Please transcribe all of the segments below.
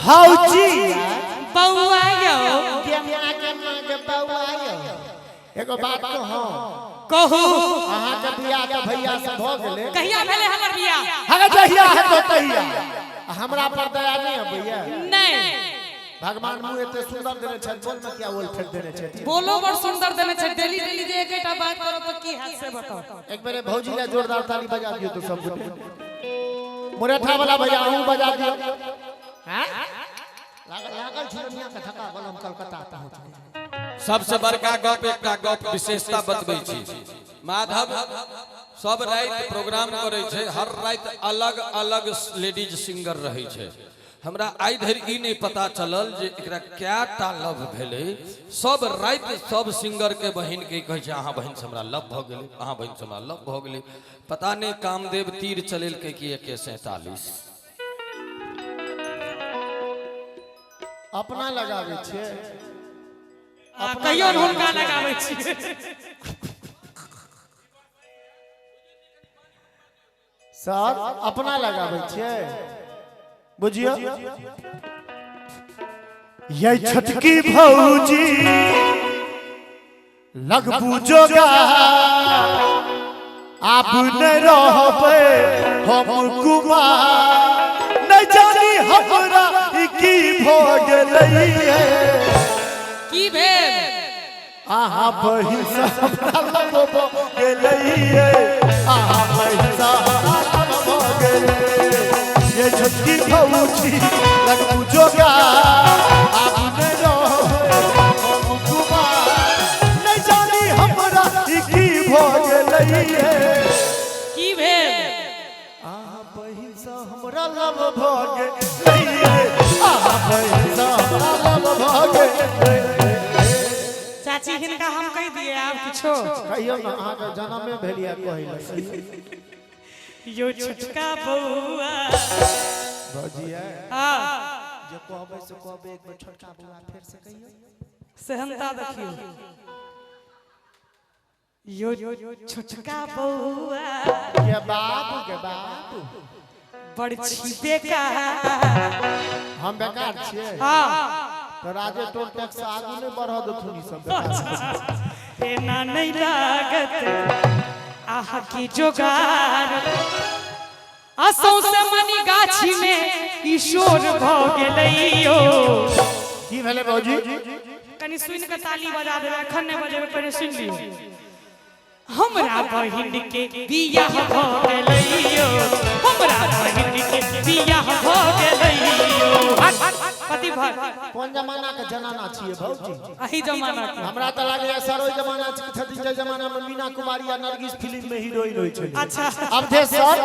भौजी बौआ यौ। के माँ के माँ के बौआ यौ, एगो बात कहूँ? कहू। अहाँके बियाह तऽ भैया से भऽ गेलै। कहिया भेलै हमर बियाह? हगे जहिया हेतौ तहिया। आ हमरा पर दया नहि अबैया? नहि। भगवान मुँह एते सुंदर देने छथि, बोल में क्या बोल फेर देने छथि? बोलो बड़ सुंदर देने छै। डेली डेली जे एकेटा बात करब तऽ की हैत से बताउ। एक बेर भौजी ला जोरदार ताली बजा दियौ तो सब गोटे। मुरैठा वाला भैया, अहूँ बजा दियौ। हैं लागल लागल झुलनिया के धक्का बलम कलकत्ता पहुंच गेल। सबसे बड़का गप, एकटा गप विशेषता बतबै छी। माधव सब राति प्रोग्राम करै छै, हर राति अलग अलग लेडीज सिंगर रहै छै। हमरा आइ धरि ई नहि पता चलल जे एकरा कएटा लव भेलै। सब राति सब सिंगर के बहिन के कहै छै, अहाँ बहिन से हमरा लव भऽ गेलै, अहाँ बहिन से हमरा लव भऽ गेलै। पता नहि कामदेव तीर चलेलकै कि AK-47। अपना लगाबै छियै? आ कहियो ने हुनका लगाबै छियै। सर, अपना लगाबै छियै? बुझियौ ये छोटकी भौजी लगबू जोगा, आब नहि रहबै हम कुमार। नहि जानी हमरा ई की भऽ गेलै। की भेल? अहाँ बहिन से हमरा लव भऽ गेलै, अहाँ बहिन से हमरा लव भऽ गेलै। ये छोटकी भौजी लगबू जोगा, आब नहि रहबै हम कुमार। नहि जानी हमरा ई की भऽ गेलै। की भेल? अहाँ बहिन से हमरा लव भऽ गेलै, अहाँ बहिन से हमरा लव भऽ गेलै। चाची, हिनका हम कहि दिए आब किछो? कहियौ ने, अहाँके जन्मे भेल यऽ कहै लए। यो छोटका बौआ। भौजी। हाँ। जे कहबै से कहबै। एक बेर छोटका बौआ फेर से कहियौ। सेहनता देखियौ। यो छोटका बौआ। के बाबू के बाबू। बड़ छी बेकार। हम बेकार छियै? हाँ। तऽ राजे टोल टैक्स आगू नहि बढ़ऽ देथुन ई सब बेकार। एना नहीं लागत आहा की जोगार, आ सौंसे मनी गाछी में ईश्वर भऽ गेलैयो। की भेलै भौजी? कनि सुनि कऽ ताली बजा देबै। एखन नहि बजेबै, पहिने सुनि लियौ। हमरा बहिन के बियाह भऽ गेलैयो, हमरा बहिन के बियाह भऽ गेलैयो। कथी भर? कोन जमाना के जनाना छियै भौजी? अही जमाना के। हमरा तऽ लागैया सर ओहि जमाना छथिन जे जमाना में मीना कुमारी आ नरगिस फिल्म में हीरोइन होइ छलै। अच्छा। अवधेश सर,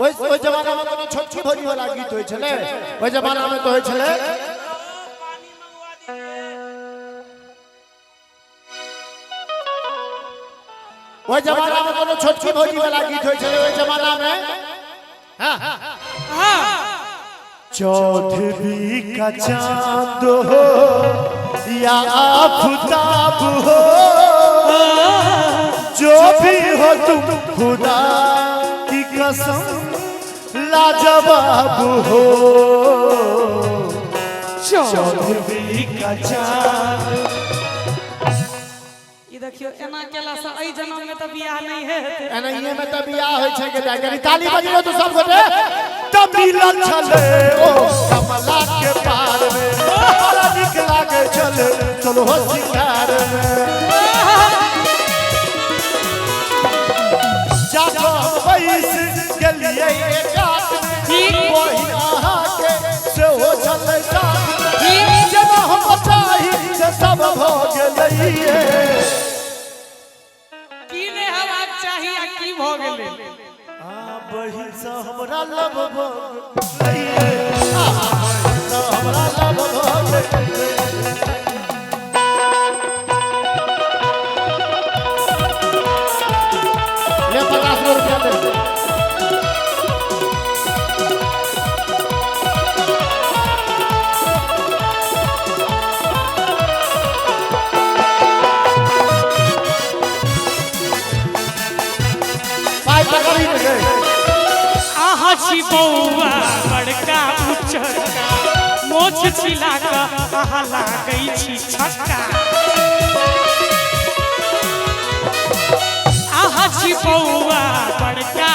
ओहि ओहि जमाना में कोनो छोटकी भौजी वाला गीत होइ छलै? ओहि जमाना में तऽ होइ छलै, ओहि जमाना में कोनो छोटकी भौजी वाला गीत होइ छलै ओहि जमाना में? हाँ। चौदहवीं का चांद हो या आफताब हो, जो भी हो तुम खुदा की कसम लाजवाब हो। चौदहवीं का चांद। ई देखियौ, एना केला से एहि जन्म में तऽ बियाह नहि हेतै। एनाहिए में तऽ बियाह होइ छै के दाइ। कनी ताली बजबो तो सब गोटे। तऽ मिलल छलै ओ कमला के पार में, बड़ा नीक लागै छलै चलो हो शिकार में। जाकऽ हम बैस गेलियै एकात में, बहिन अहाँके सेहो छलै साथ में। जेना हम चाही से सब भऽ गेलैये। की नहि हेबाक चाही आ की भऽ गेलै? आ बहिन से हमरा लव भऽ गेलैये, आ बहिन से हमरा लव भऽ गेलै। ले 50 रुपया ले। पाइ पकड़ी ने गई। अहाँ छी बौआ बड़का उचक्का, मोछ मोछ छिला कऽ अहाँ लागै छी छक्का। अहाँ छी बौआ बड़का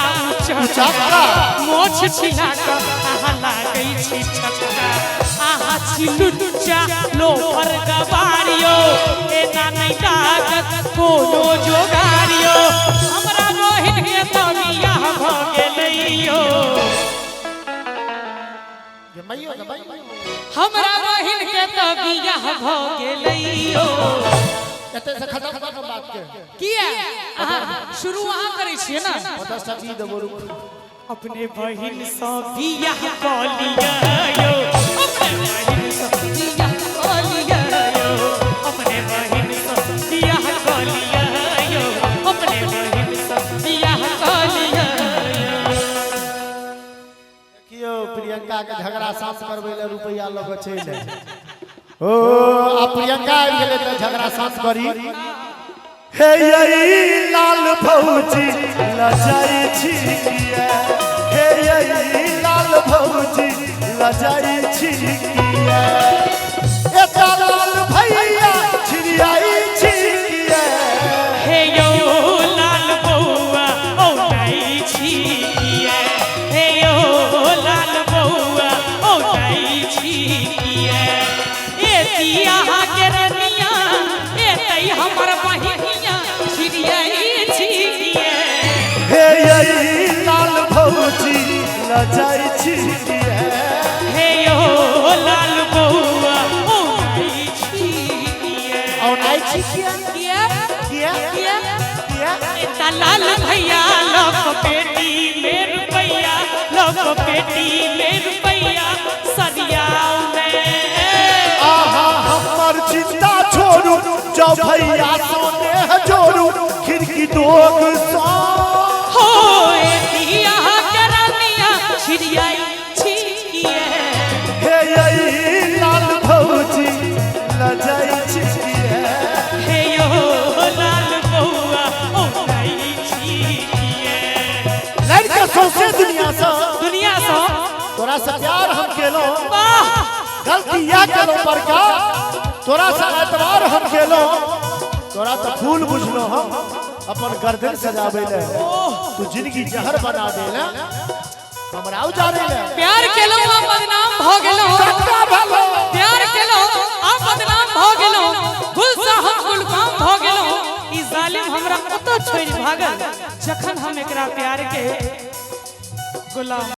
उचक्का, मोछ छिला कऽ अहाँ लागै छी छक्का। अहाँ छी लुच्चा लोफर गवारियो, एना नहि लागत कोनो जोगारियो। हमरा बहिन के तऽ बियाह भऽ गेलैयो। हमरा बहिन के तऽ बियाह भऽ गेलैयो। एते से खत्म कर बात के। किया अहाँ शुरू अहाँ करै छियै ना? 50 टा देबो रुक। अपने बहिन सँ बियाह कऽ लियौ, अपने बहिन सँ बियाह कऽ लियौ, अपने बहिन सँ बियाह कऽ लियौ, अपने बहिन सँ बियाह कऽ लियौ। देखियौ प्रियंका के झगड़ा शांत करबै ले रुपैआ लऽ कऽ चलि आयल। ओ आ प्रियंका आबि गेलै तऽ झगड़ा शांत करी। हे यही लाल भौजी लजाई छी किया, हे यही लाल भौजी लजाई छी किया, एता लाल भैया छिड़ियाई छी किया। हे यौ लाल बौआ औनाइ छी किया, हे यौ लाल बौआ औनाइ छी किया। ए तिया के रनिया एतै हमर बहिनिया छिड़ियाई छी किया। हे यही लाल भौजी लजाई छी किया, हे यौ लाल बौआ औनाइ छी किया। औनाइ छी किया? किया किया किया? किया? एता लाल भैया लप पेटी में रुपैया, लप पेटी में रुपैया सरियाव में। आहा हमर चिंता छोड़ू, जब भैया सोने जोड़ू, खिड़की दोग सो। हो एतिया करनिया छिड़ियाई छी किया। हे यही लाल भौजी लजाई छी किया। हे यो लाल बौआ औनाइ छी किया। लड़के सौंसे दुनिया से, दुनिया सँ तोरा से प्यार हम केलो, वाह गलती या केलो बड़का, तोरा से एतबार हम केलो, तोरा तो फूल बुझलो हम अपन गर्दन सजावे ले, तू जिंदगी जहर बना देले, हमरा उजारे ले। प्यार केलहुँ आ बदनाम भऽ गेलहुँ, कत्ता भलो प्यार केलहुँ आ बदनाम भऽ गेलहुँ, गुलसा हम गुलफाम भऽ गेलहुँ। ई जालिम हमरा ओतऽ छोड़ि भागल जखन हम एकरा प्यार के गुलाम